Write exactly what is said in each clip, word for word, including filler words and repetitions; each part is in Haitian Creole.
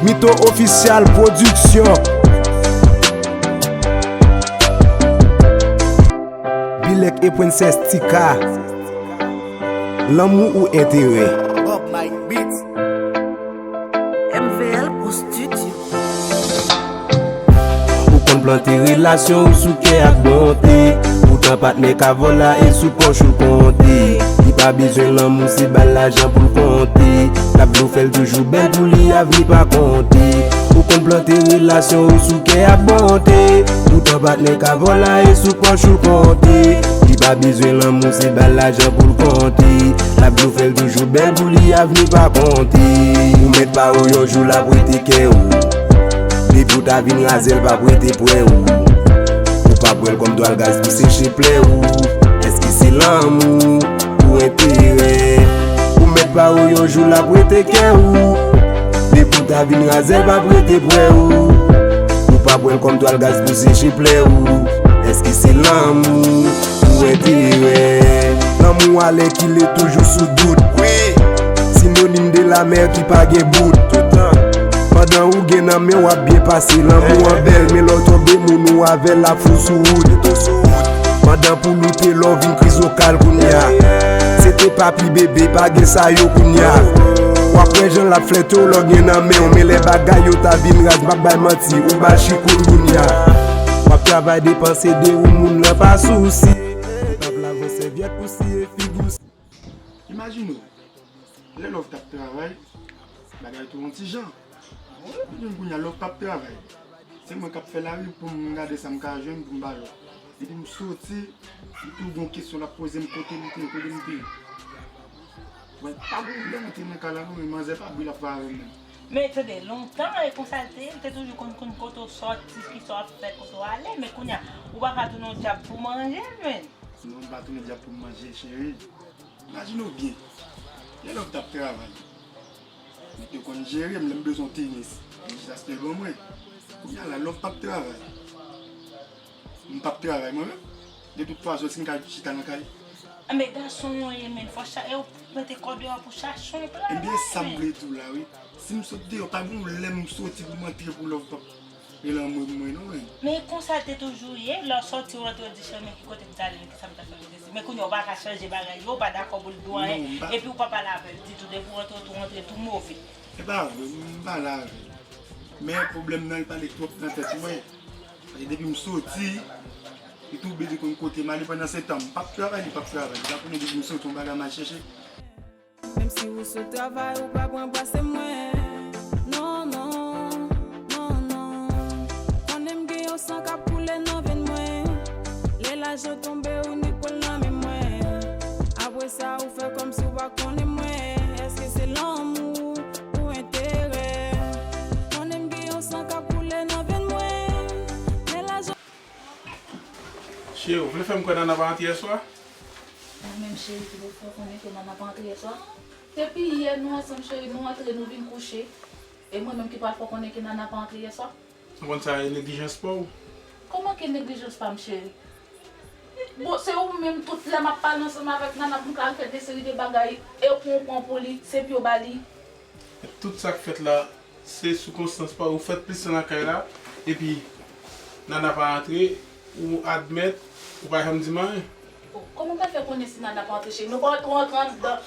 Mito Official Production. Bilek e Princess Tika. Lanmou ou enterè? Bob Mike Beats. M V L Pro Studio. Ou konn plante relasyon ou sou kè ak bonte. Poutan patnè ka vòlè e sou pòch ou konte. Li pa bezwen lanmou, se ba l lajan pou l konte. L ap dlo fè l toujou bèl pou li, avni pa konte. Ou konn plante relasyon ou sou kè ak bonte. Poutan patnè ka vòlè e sou pòch ou konte. Li pa bezwen lanmou, se ba l lajan pou l konte. L ap dlo fè l toujou bèl pou li, avni pa konte. Ou mèt pa ou yon jou l ap rete kè ou. Depi w ta vin razè l p ap rete prè ou. Ou p ap wè l kòm twal gaz pou seche plè ou. Èske se lanmou ou enterè? Ou mèt pa ou yon jou l ap rete kè ou. Depi w ta vin razè l p ap rete prè ou. Ou p ap wè l kòm twal gaz pou seche plè ou. Èske se lanmou ou enterè? Lanmou alèkile toujou sou dout. Wi. Sinonim de lamè ki pa gen bout. Toutan. Pandan ou gen nan men w ap byen pase. Lanmou an bèl, men lè w tonbe moun ou avè l ap fou sou wout. Pandan pou loute lè w vin krizokal kounya. Se te papi bebe, pa gen sa yo kounya. W ap wè jan l ap flète w lè w gen nan men w. Men lè bagay yo ta vin raz, m ap bay manti, ou ba chikoun kounya. W ap travay depanse de ou moun nan pa sousi. Ou t ap lave sèvyèt pou siye figi w. Imajine w, lè Love t ap travay, bagay te yon ti jan. Imajine kounya Love p ap travay. Se mwen k ap fè lari pou m gade sa m ka jwenn pou m ba Love. Depi m soti, li tou gon kesyon l ap poze m kote m te, kote m te. Wè, pa gon lè m te nan kay la non, men manzè pa bri l ap fè avè m menm. Men tande, lontan e konsa l te ye, l te toujou konn, konn kote w sòti, kisa w ap fè, kote w ale, men kounya, ou pa ka tounen yon dyab pou manje, men. Non, m pa tounen dyab pou m manje, cheri. Imajine w byen. Lè Love t ap travay, li te konn jere m lè m bezwen yon tenis. Li jis achte l ban mwen. Kounya la, Love p ap travay. M p ap travay mwen menm. De tout fason, si m ka chita nan kay. Enben, gason w ye, men fò cha-, e w mete kò deyò pou chache yon travay, men. Ebyen, sa m vle di w la, wi. Si m sot deyò, pa gen yon lè m soti pou m antre pou Love p ap rele anmwe pou mwen, non, men. Men konsa l te toujou ye, lè w soti, w antre, w di, "Cheri, men ki kote m t ale, men ki sa m t ap fè, men ki sa." Men kounye a, w pa ka chanje bagay yo, w pa dakò pou l di w anyen, epi w pa pale avè l ditou, depi w antre, w tou antre tou move. E pa vre, m pale avè l. Men pwoblèm nan, li pale twòp nan tèt mwen. Paske depi m soti, li tou oblije konn kote m ale pandan se tan. M p ap travay, li p ap travay. Li pa konnen depi m soti, yon bagay m al chèche. Menm si ou sou travay, ou pa pou anbrase mwen. Non, non, non, non. Konnen m gen yon san k ap koule nan venn mwen. Lè lajan tonbe, ou nik pran l nan men mwen. Apre sa, ou fè kòmsi ou pa konnen mwen. Èske se lanmou ou enterè? Konnen m gen yon san k ap koule nan venn mwen. Lè lajan Cheri, ou vle fè m kwè Nana pa antre yèswa? Mwen menm, cheri, ki pou fè w konnen ke Nana pa antre yèswa? Depi yè nou ansanm, cheri, nou antre, nou vin kouche. E mwen menm ki pral fè w konnen ke Nana pa antre yèswa? Ou konn sa e neglijans pa w? Kòman ke neglijans pa m, cheri? Bon, se ou menm, tout lè m ap pale ansanm avèk Nana pou m ka al fè de seri de bagay, e ou pran pou li, se pye w ba li. Tout sa k fèt la, se sikonstans pa ou fèt plis nan lakay la, epi Nana pa antre, ou admèt, ou pa janm di m anyen. Kòman w pral fè konnen si Nana pa antre, cheri? Nou pa tou antre anndan,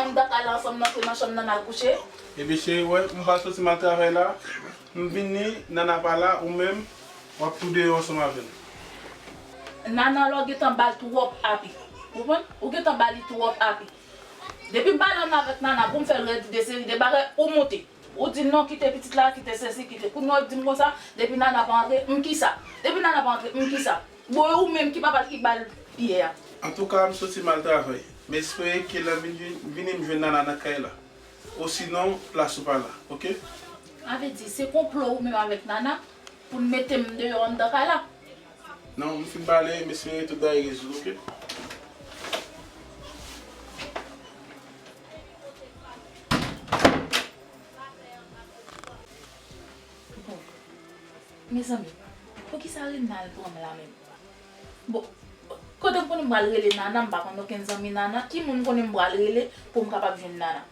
anndan kay la ansanm, n antre nan chanm nan, n al kouche? Ebyen, cheri, wè, m pa soti, m al travay la, m vini, Nana pa la, ou menm, w ap tou deyò ansanm avè l. Nana, lè w gentan ba l twòp api. Ou konprann? Ou gentan ba li twòp api. Depi m pale ann avèk Nana pou m fè l redi de seri de bagay, ou moute. Ou di non, kite pitit la, kite sesi, kite. Kounye a w di m konsa, depi Nana pa antre, m kisa? Depi Nana pa antre, m kisa? Bon, e ou menm ki papa l ki ba l pyè a? Antouka, m soti m al travay. M espere ke lè m vin, vini, m jwenn Nana nan kay la. Osinon, plas ou pa la, oke? Sa vle di, se konplo ou menm avèk Nana pou n mete m deyò anndan kay la? Non, m fin pale, m espere tout bagay rezoud, oke? Bon, mezanmi, poukisa Renald pran m la menm? Bon, kote m konnen m pral rele Nana, m pa konn okenn zanmi Nana, ki moun m konnen m pral rele pou m kapab jwenn Nana?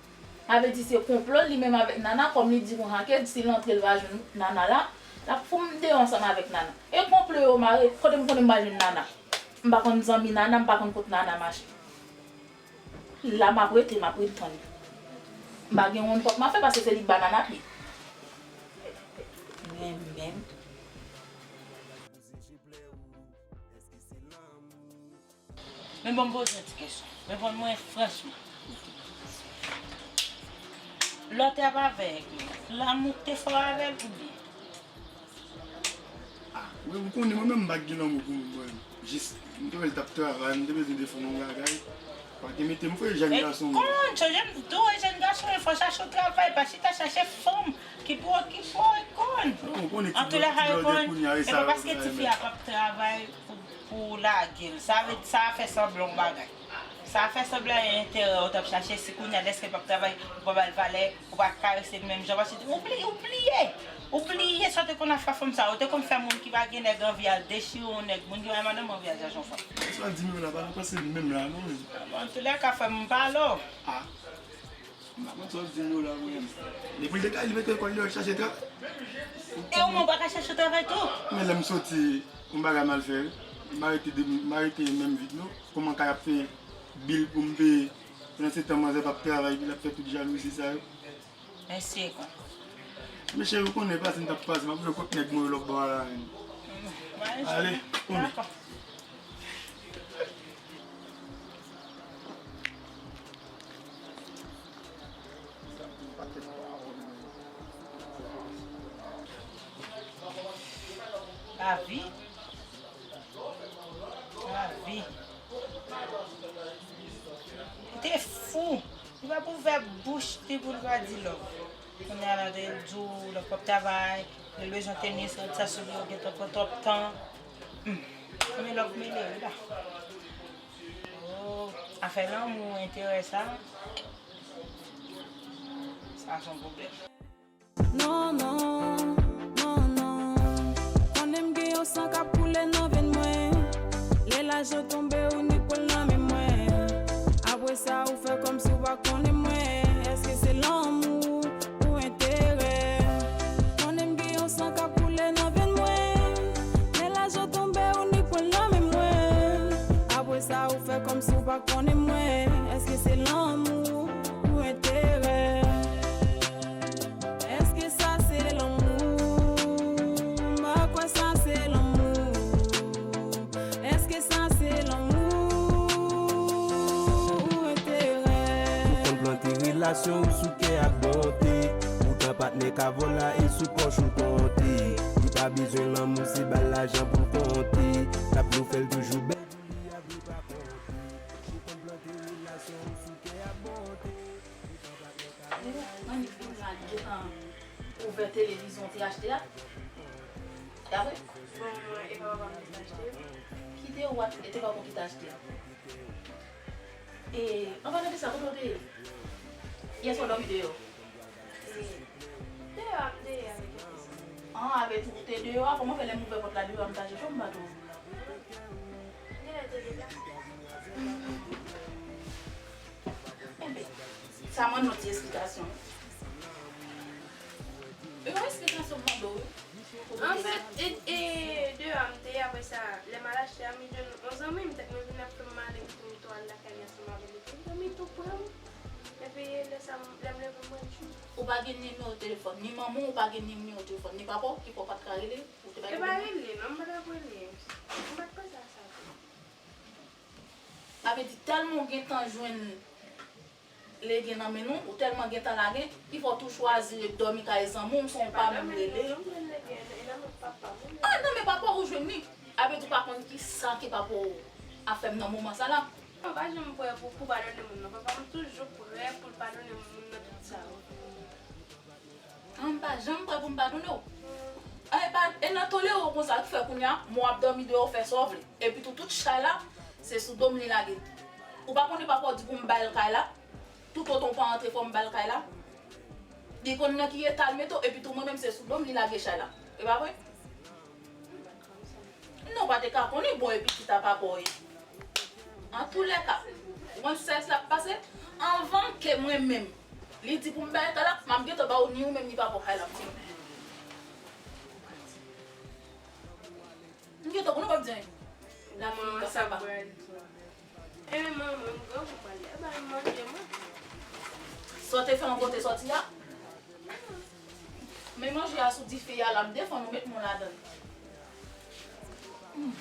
Sa vle di se konplo li menm avèk Nana, kòm li di konsa ke si l antre l va jwenn Nana la, l ap fout m deyò ansanm avèk Nana. E konplo yo mare, kote m konnen m pa jwenn Nana. M pa konn zanmi Nana, m pa konn kot Nana mache. La m ap rete, m ap ret tann li. M pa gen wonn pòt m ap fè paske se li k ba Nana pye. Men, men. Men bon, m poze yon ti kesyon. Reponn mwen franchman. Lè w te ap avèk li, lanmou te fò avè l oubyen? Ah, wi, ou konnen mwen menm m pa t gen lanmou pou mwen. Jis, m te wè l t ap travay, m te bezwen defann yon bagay. Pa te mete m frè jèn gason. Konn, se jèn, tou jèn gason, fò chache yon travay, pa chita chache fanm ki pou okipe w, konn. Non, ou konnen ti blòdè kounye a, e pa paske tifi a p ap travay pou, pou w lage l. Sa vle, sa fè sanblan yon bagay. Sa fè sanblan e enterè w t ap chache, si kounye a dèske l p ap travay, ou pa ba l valè, ou pa karese l menm jan, paske ou bliye, ou bliye, ou bliye sa w te konn ap fè fanm sa, ou te konn fè moun ki pa gen nèg anvi al dechire yon nèg, moun ki pa gen madanm anvi al chache yon fanm. Sa di m yo la, pa nan panse m menm la, non. Bon, antoulèka, frè m, m pa lò. Ah. M pa konn sa w di m yo la, mwen. Depi l te ka, li mete kò l deyò, l chache travay. E ou menm, ou pa ka chache travay tou? Men lè m soti, yon bagay m al fè, wi. M arete de, m arete menm vit, non. Kòman kay ap fè bil pou m peye? Pandan se tan, manzè p ap travay, epi l ap fè tout jalouzi sa yo. Mesye, konn. Men cheri, ou konnen, pase m t ap pase, m ap jwe kont nèg mwen yo lòt bò a la, menm. Ale, konnen. Dakò. Lavi. Lavi. Li te fou. Li pa pou ouvè bouch li pou l pa di love. Kounye a la, te di w love p ap travay, li bezwen tenis, rèd sa sou li yo gentan pran twòp tan. Hmm. Men love mele wi la. Oh, afè lanmou, enterè sa, sa se yon pwoblèm. Non, non, non, non. Konnen m gen yon san k ap koule nan venn mwen. Lè lajan tonbe, ou nik pran l nan men mwen. Apre sa, ou fè kòmsi ou pa konnen mwen. Èske se lanmou ou enterè? Konnen m gen yon san k ap koule nan venn mwen. Lè lajan tonbe, ou nik pran l nan men mwen. Apre sa, ou fè kòmsi ou pa konnen mwen. Èske se lanmou ou enterè? Èske sa se lanmou? M pa kwè sa se lanmou. Èske sa se lanmou ou enterè? Ou konn plante relasyon ou sou kè ak bonte. Poutan patnè ka vòlè e sou pòch ou konte. Li pa bezwen lanmou, se ba l lajan pou l konte. Tap nou fè l toujou bèl. Ou konn plante relasyon ou sou kè ak bonte. Manmi, ou la gentan ouvè televizyon ou te achte a? E apre? Bon, mwen, e pa papa m ki te achte l. Ki te ou at-, e te papa w ki te achte l? E, an palan de sa, kote w te ye? Yè swa w dòmi deyò? E, deyò a, m te ye avèk yon ti sè. An, avè tou, ou te deyò a, kòman fè lè m ouvè pòt la deyò a, m ta chèche w, m pa twouve w la? Genlè te deplase. Enben, sa mande yon ti esplikasyon. Yon esplikasyon m mande w, wi. Anfèt, e, e, deyò a m te ye, apre sa, lè m al achte a, m jwenn yon zanmi m, tèt mwen vin ap fè m male, m tou, m tou al lakay li ansanm avè l, epi zanmi tou pran m. Epi, lè sa, lè m leve, m wè l chou. Ou pa gen nimewo telefòn, ni manman w, ou pa gen nimewo telefòn, ni papa w, ki fè w pa t ka rele, ou te pa gen nimewo? E pa rele, non, m pa t ap rele. M pa t panse a sa tou. Sa vle di, tèlman w gentan jwenn legen nan men nou, ou tèlman gentan lage, ki fè w tou chwazi ret dòmi kay zanmi w, san w pa menm rele. Ah, nan men papa w ou jwenn li. Sa vle di, ou pa konn ki sa ke papa w ap fè m nan moman sa la. Mwen pa janm prè pou, pou padone moun, non. Papa m toujou prè pou l padone moun nan tout sa yo. Ah, m pa janm prè pou m padone w. Ah, e pa, e nan tolere w konsa ki fè kounye a, mwen w ap dòmi deyò, w fè sa w vle. Epi tou, tout chay la, se sou do m li lage. Ou pa konnen papa w di pou m ba l kay la? Toutotan w pa antre, fò m ba l kay la? Li konn nan ki eta l mete w, epi tou, mwen menm, se sou do m li lage chay la. E pa vre? Non, w pa te ka konnen, bon, e pitit a papa w ye. Antoulèka, ou konn sa k ap pase? Anvan ke mwen menm, Li di pou m bay kay la, m ap gentan ba w ni ou menm ni papa w kay la, m di. M gentan konn ou p ap di anyen. Lafi, sa va. Enben manman, m grangou pale. Eba, m manje, mwen. Sa w te fè an kote sòti a? Men manje a sou dife a la, m defann ou met mwen ladan l. Hmm.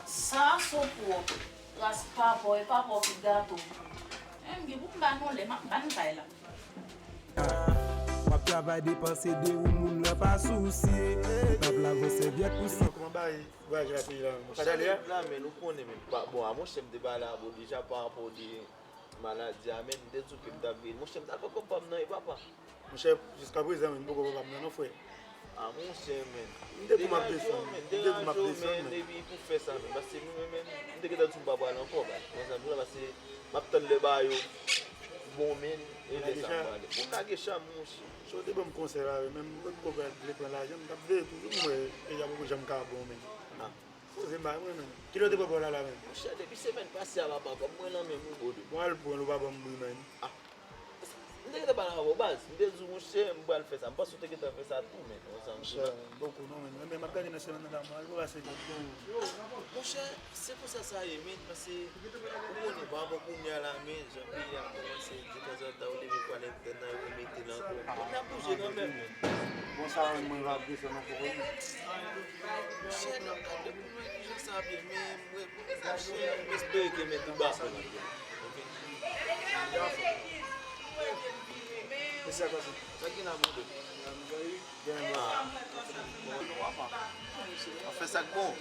Sa so pwòp. Ras papa w, e papa w ki gato. Enben, pou m ba nou lè, m ap ba n kay la. W ap travay depanse de ou moun nan pa sousye. Ou t ap lave sèvyèt pou sa. Kòman bagay vwayaj la peyi la? Monchè, m la, men ou konnen, men pa, bon, a monchè, m te pale avè w deja pa rapò de maladi a, men m te di w ke m t ap vini. Monchè, m t al poko pa m nan, e papa. Monchè, jiskaprezan, men m poko papa m nan, non, frè. A, monchè, men. M te di w m ap desann, men. M te di w m ap desann, men. Epi pou fè sa, men. Paske nou, men, men, m te gentan di w m pa pral ankò, men. Konsa, m la, paske m ap tann lè ba yo bon, men, e lè sa m prale. Bon, lage cha, monchè. Si w te ban m konsèy la, men, m poko vle pran lajan, m t ap veye toujou, m wè, peyi a poko janm ka bon, men. A. Poze m bay mwen, men. Kilè w te pran pa w la, la, men? Monchè, depi semèn pase a, papa, kòb mwen nan men m, wi, bro. Bon, al pran l, ou pa ban m bri, men. A. M te gentan pale avè w, baz. M te di w, monchè, m pral fè sa. M panse w te gentan fè sa tou, men. Monchè, m poko non, men. Men m ap gade nan semèn nan la, mwen, al pase kòb mwen. Monchè, se konsa sa ye, men. Paske, ou konnen, pa rapò kounye a la, men, jan peyi a kòmanse, detanzantan, ou leve pou al entèn nan, yo remete l ankò. N ap bouje kanmenm, men. Bon, sa, mwen, va ap desann ankò, wi. Monchè, n ap gade pou nou wè kijan sa ap ye, men, mwen, monchè, m espere ke men tou ba pou nou. Mesye, sa k pase? Sa k gen la, bro? Gen la. Anfen, sa k bon?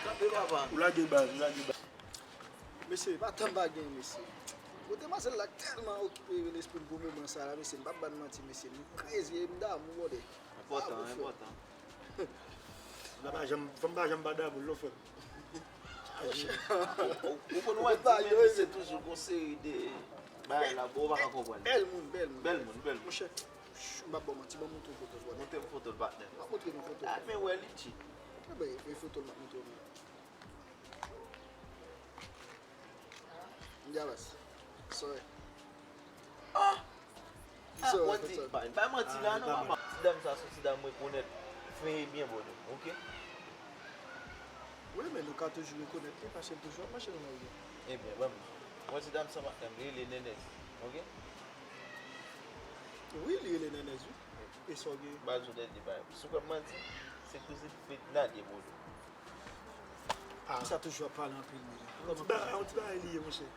Kanpe, papa. Ou lage baz, ou lage baz. Mesye, pa tan pa gen, mesye. Kote manzèl la tèlman okipe lespri m pou moman sa la, mesye, m p ap ba n manti, mesye. M kreze, m damou, brother. Enpòtan, enpòtan. Fanm pa janm, fanm pa janm pa damou, non, frè m. Ou konn wè di, men, se toujou gon seri de bagay la, bon, ou pa ka konprann. Bèl moun, bèl moun. Bèl moun, bèl moun. Monchè, m p ap ba w manti, ban m montre w foto l, brother. Montre m foto l, patnè. M ap montre nou foto l. A, men wè li, tchit. Ebyen, e foto l m ap montre w la. Javas. Sorry. Ah! Ah, sorry, wè ti, sorry. Pa, pa manti la non, papa. Ti dam sa se yon ti dam mwen rekonèt fen e byen, bro, ok? Wi, men nou ka toujou rekonèt li, paske l toujou ap mache nan lari a. Ebyen, ban m di w. Wè ti dam sa, patnè m, li rele Nènèz, ok? Wi, li rele Nènèz, wi. E sa w gen? Ba l yon dènye bagay. Si w kwè m manti, se kouzin Fedna li ye, bro. Ah. Misye toujou ap pale anpil, men. Yon ti ba-, yon ti bagay li ye, monchè.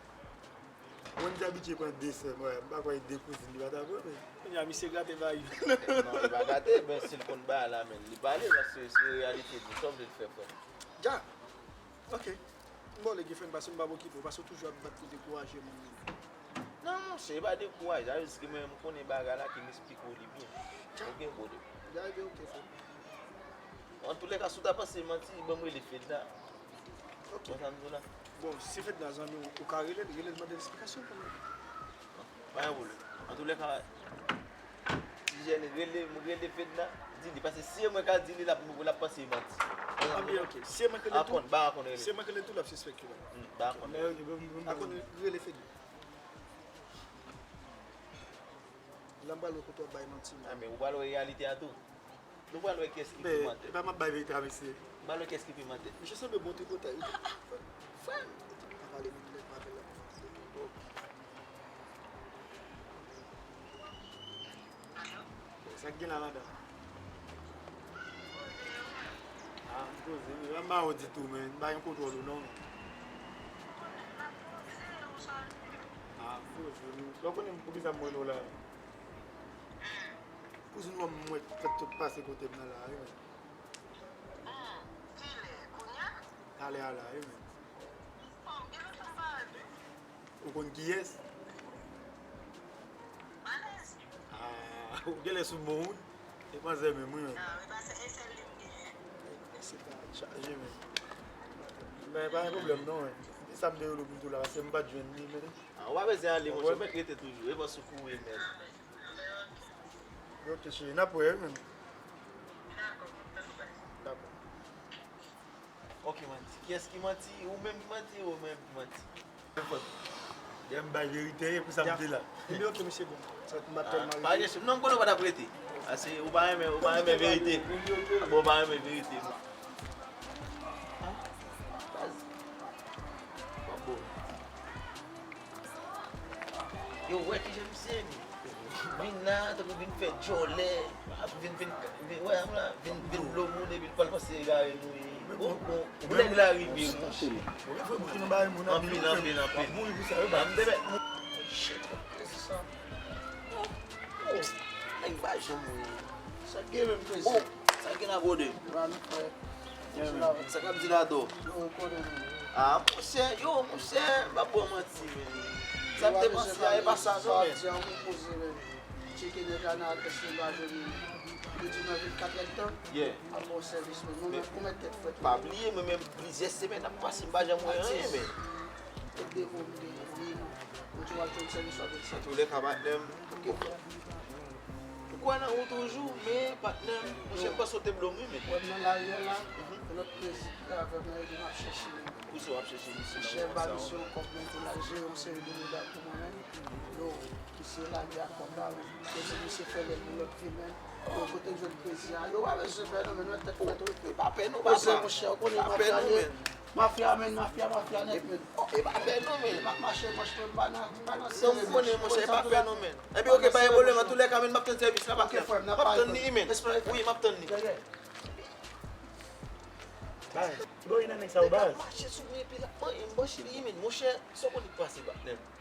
Mwen, m te abitye pran de sè m, wè, m pa kwè de kouzin li pa ta pran, men. Kounye a, misye gate ba yo. Non, li pa gate, men si l konn bagay la, men li pale, paske se reyalite li, sa w vle l fè, frè m? Dja. Ok. M ba w lè gen fèn, paske m p ap okipe w, paske w toujou ap bat pou dekouraje moun yo. Non, monchè, e pa dekouraje, a jis ke mwen, m konnen bagay la, ke m esplike w li byen. Ok, bro. Dja, ebyen, ok, frè. Antoulèka, si w ta panse manti, ban m rele Fedna. Ok. Wè sa m di w la? Bon, si Fedna zanmi w, ou ka rele l, rele l mande l esplikasyon kanmenm. Pa gen pwoblèm. Antoulèka, Tijèn rele, m rele Fedna, di li. Paske si e mwen ka di li, l ap, l ap panse e manti. Anben, ok. Si e mwen k rele tou, Akon, ba Akon rele. Si e mwen k rele tou, l ap sispèk ke bagay. Hmm, ba Akon rele. Akon rele Fedna. La m pral wè kote w ap bay manti, men. Ah, men ou pral wè reyalite a tou. Nou pral wè kiyès ki pi mantè. Men, epa m ap bay verite a, mesye. Nou pral wè kiyès ki pi mantè. Misye sanble bon tripotay, wi. Frè m! Pa pale vit, lè m apèl la. Sa k gen la, madanm? Ah, m poze, wi. M pa wè w ditou, men. M pa gen kontwòl ou, non. Ah, m poze, wi. Bon, konnen poukisa m wè nou la? Kouzin ou an mwen fèk tout pase kote m nan la, wi, men. Hmm, kilè? Kounye a? Talè a la, wi, men. Bon, gen lòt fanm parèt, wi. Ou konn kiyès? Vanessa. Ah, ou genlè sou bon, wi. Se manzè menm, wi, men. Ah, wi, paske e sèl li m genyen. Se pa chaje, men. Men, pa gen pwoblèm, non, men. Se sa m te rele w pou m di w la, paske m pa t jwenn li, men. Ah, ou pa bezwen ale, monchè, ou mèt rete toujou. E bò sou kouri, men. Ok, cheri, n ap wè, wi, men. Dakò. Ok, manti. Kiyès ki manti? Ou menm ki manti, ou menm ki manti? Nenpòt. Yè m bay verite, e pou sa m te la. Ebyen, ok, mesye, bon. Sa m ap tèlman Pa gen sou, non, m konnen w pa t ap rete. Ase, ou pa renmen, ou pa renmen verite. Bon, ou pa renmen verite, non. Baz. Bon. Yo, wè kijan misye ye. Vin la, tankou vin fè djòlè. Vin, vin, vin, wè, m la, vin, vin blo moun, epi l pral panse egare nou ye. Bon, bon, nèg la rive, monchè. Anpil, anpil, anpil. M te mèt. Shit, sa. Oh, nèg pa janm wè. Sa gen menm prezi. Oh, sa gen la, brother. Sa k ap di la, do? Ah, monchè, yo, monchè, m pa ba w manti, men. Sa m te panse a, e pa sa, non, men. Tcheke nèg la nan adrès li, m pa jwenn li. Li di nan vennkat èdtan, ap ba w sèvis, men nou menm, konbyen tèt frèt. Pa bliye, mwen menm, plizyè semèn ap pase, m pa janm wè anyen, men. Ede ou m te di, ou di w ap jwenn sèvis w ap jwenn sèvis. Antoulèka, patnè m. Ou kwè nan ou toujou, men patnè m, monchè, m panse w te blo m, wi, men. Wè m nan lari a la, e lòt prezi ki avè m nan, ede m ap chèche. Pou sa w ap chèche misye nan moman sa a? Monchè, m ba misye yon kòb, men pou l al jere yon seri de bagay pou mwen menm. Yo, misye lage ak kòb la, wi. Yo di misye fè lè pou lòt vi, men. Yo, kote l jwenn prezi a? Yo pa bezwen pè non, men, nou tèt frèt, wi. E pa pè non, papa. Poze, monchè, ou konnen mafya ye. Mafya, men, mafya, mafya nèt, men. E pa pè non, men. M ap mache manch mwen, m pa nan, m pa nan sere, men. Non, m konnen, monchè, e pa pè non, men. Epi, ok, pa gen pwoblèm, antoulèka, men, m ap tann sèvis la, patnè. M ap tann li, men. Wi, m ap tann li. Bay. Ki bò w ye nan nèg sa yo, baz? Nèg la mache sou mwen, epi l ap manyen m, bòch li, men, monchè, sa w konnen k pase, patnè m?